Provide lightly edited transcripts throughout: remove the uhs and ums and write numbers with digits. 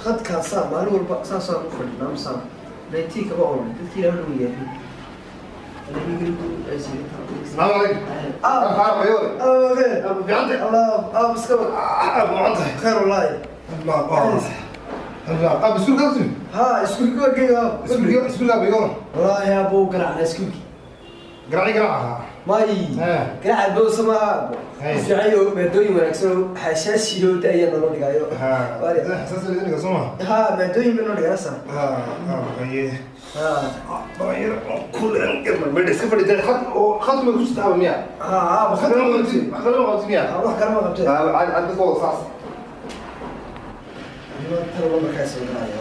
Khadkaasaa maalin walba saasaan u fadhinaa misaan nineteen kaba oran dadkii ilaahay nagu yaabin. السلام عليكم. خير والله. اب اسكول كاسم. ها اسكول كي اسكول اسكول بيقول. والله يا ابو قرع اسكول. قرعي قرعها. ماي. قرع بو سما. fiicayo maadooyin wanaagsan oo xasaasiyo ayaa naloo dhigayo. ها حساس اللي دنيا سما. Ha maadooyin bay noo dhigaa sana. ها ها هي. Ha طاير كل ما iska fadhiday khad oo khad ma ku jirtaa miya? Ha ha. Khad ma qabtay, khad ma qabtay miya? Wax kale ma qabtay. Ha عاد عاد ko saas. Nimantan laba markaa soo galaya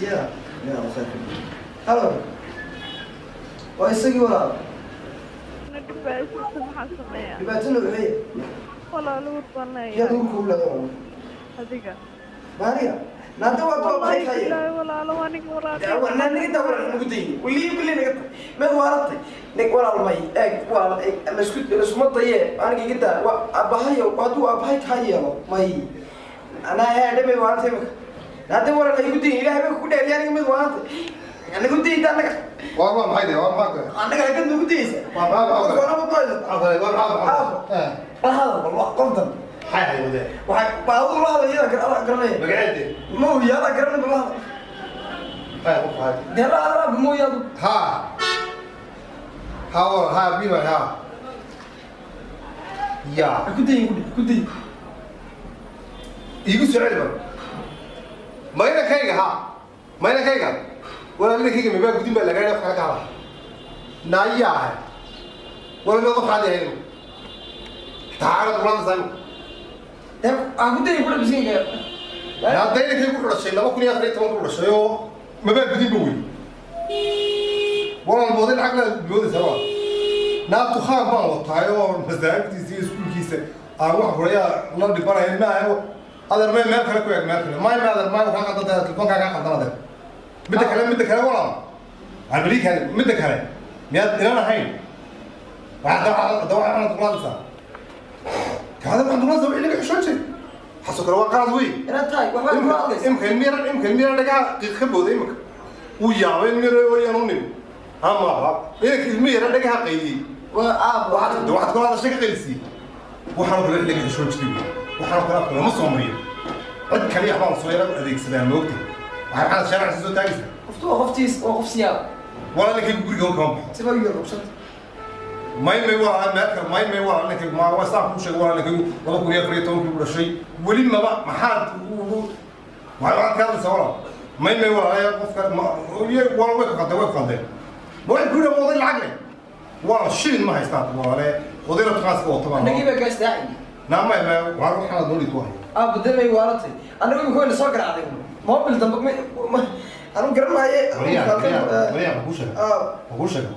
ya ya khayr. Halo, waa isagii walaal. Maxaa sameeyaa? Dhibaatana waxay Walaalo uur baan yaad leeyahay. uurka u leedahay? Adiga. Maaniga naanta waa doo Wallaahi maxay tahay? Billaahi walaalo waa ninka walaalo. Naga daa walaal nagu dayni waliyi bili naga mid waalatay nig walaal may eeg walaal eeg laisku laisuma dayee aniga iga daa waa aabbahayo hadduu aabbahay kaa yeelo may anaa heedhe mid waalatay imika naanta walaal ha igu dayin ilaahay baa kugu dheeriya aniga mid waalatay nagu dayinta annaga. Waa maxay de? Waa maxay? Annaga halkaad nagu dayeysa. Waa maxay? Qof doysa. Waa maxay? La hadal bal wax qoftan. Maxay ahayd wade? Waxay baaduu la hadal iyada adaa garanaya. Magaceede? Ma ogi adaa garanay bal la hadal. Maxay qof ahayd? Dee la hadal aabba mooye adu. ها ها ها بيما ها يا Ha ku dayin ku ku dayin. Igu soo celi bal maynankayga. Ha maynankayga walaalinankayga mabaa gudin baa lagaa wax kala ka hadla naayaa wala meel qof caadi ahayn tacaarad kulanaysaa. Dee ha ku dayin ku dha miskiinka. Hadaynankaygu ku dhashay 2014 ku dhashay oo mabaa gudin ba wey walaal mooday lacag la moodaysaa waa naa tukhaan baan wataay oo masaajidkiisa iyo iskuulkiisa aan wax kulayaa la dhibanaya maaha adeer may meel kale ku eeg meel kale may adeer may waxaa qaldan tahay telefoonkaa kaa qaldan adeer. Midda kale, midda kale walaal waxaan bali midda kale miyaad inan ahayn waxaad waxaad kulaadaysaa kaada waxaad kulaadaysaa wixii laga xishoon jiray waxaasoo kale waa qalad wey. Inaad tahay waxbaad kula hadlaysa. Imka ilmiyara imka ilmiyara dhagaha qiiq ka booday imika wuu yaabay ilmiyara wayaan u nimi ama inanka ilmiyara dhagaha qayliyey. Waa aab. Waxaad waxaad kula hadashay ka qaylisiiyey waxaan kale laga xishoon jiray wey waxaan kale afka lama soo mariyo cid kaliya waxbaan soo yara adeegsadaa moogta waxay maxaad shaarica soo taagaysaa. Qoftu waa qoftiis waa qof siyaab. Walaalkaygu guriga kama baxo. Siba iyo rugsad. May may waa meel kale may may walaalkaygu ma waa saa kuu sheegay walaalkaygu 2014 ku dhashay weli maba maxaad ugu waxaad ka hadlaysaa walaal may may walaalaya qofka ma walaal way ku qaldeen way ku qaldeen ma waxay ku yidhaha oday lacag leh waa shilin ma haystaan walaale odayna tuqaaska wata baan. Annagii baa gaas daaci. Naa may may waa waxaad noo dhigto wahay. Aabba damay waalatay annagu imika wayna soo garaacday mobil dambe ma anu garanaaye. Waryaa waryaa waryaa ma kuu sheega ma kuu sheega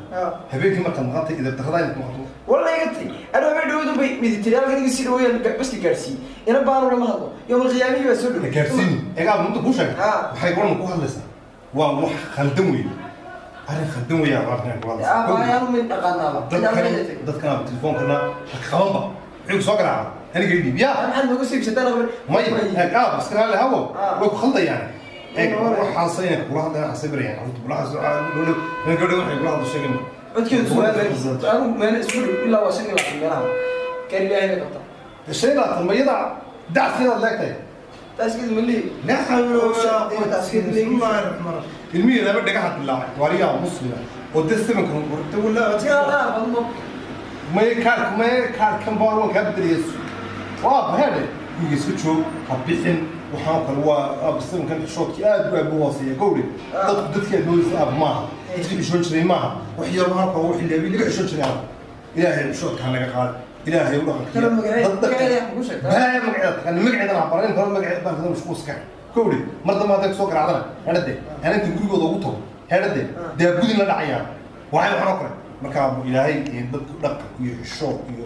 habeenkii markaad maqantay idab darrada inaad maqanto. Walla iga tay anu habeen dhawdun bay miditeriyaalka iga sii dhaweeyaan baska gaarsiiyey ina baanu lama hadlo yowmal qiyaamihii baa soo dhowey. Gaarsiin egaa muddo kuu sheega. Ha. Waxay goran ku hadlaysaa waa wax khaldan weeye arrin khaldan weeye aan arrin ku hadlaysaa. Aabba ayaanu min dhaqaanaaba. Dadkan dadkan telefoonkana ha qabanba wuxuu soo garaaca aniga idib yaa. Maxaad noogu sii ibsataan qaban? May eeg aab iska raali hawo way ku khaldayaan eeg waxaan sayna kula hadlayaan waxaan sabirayaan carruurta bulaha soo gabadha waxay kula hadlo sheegay. Codkeedu soo meel anu meel isku dhow ilaa waa 25 meelaha kar ilaahay bay qabtaa. 25 mayada dacsidaad leegtahay. Taaskeedu ma leeyi. لا حول ولا قوة إلا بالله الرحمن الرحيم المية لا بدك أحد بالله وريا مسلمة ودست منكم ولا ما يكارك ما يكارك كم بارون كبدر يسوع واب هذا يسوع حبيحن وحاكل واب سن كان شوك aad baa buu hooseeya gowri dadku dadka moodaysa aab maaha dadka xishoon jiray maaha wax yar waxaan qabo wixii leebi laga xishoon jiray aab ilaahay xishoodka naga qaad ilaahay u dhaqan. Talo magaceeda ku sheegtaa? Baa magaceeda taqaan magaceeda aan baran karo magaceeda baan kada mashquulska gowri mar dambe hadday soo garaacdana herade inta gurigooda ugu tago herade daabudin la dhacayaan waxay waxaan oo kale marka ilaahay dadku dhaqan iyo xishood iyo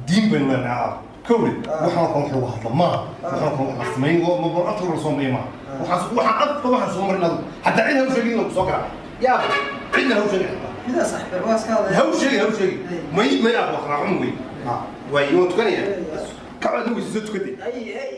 diin baynu leenahay aab gowri waxaan kale wax lagu hadla maaha waxaan kale wax la samayn oo ma bar afka la soo mariyo maaha waxaas waxaan afka waxaan soo marin adigu hataa cid ha u sheegin in lagu soo garaaco yaa cidna ha u sheegin xataa. Midaa saaxiib waa iska hadlaya. Ha u sheegin ha u sheegin may may aab wax raacun wey way waan tukanaya kacbaad weysiiso tukatay. Ay ay.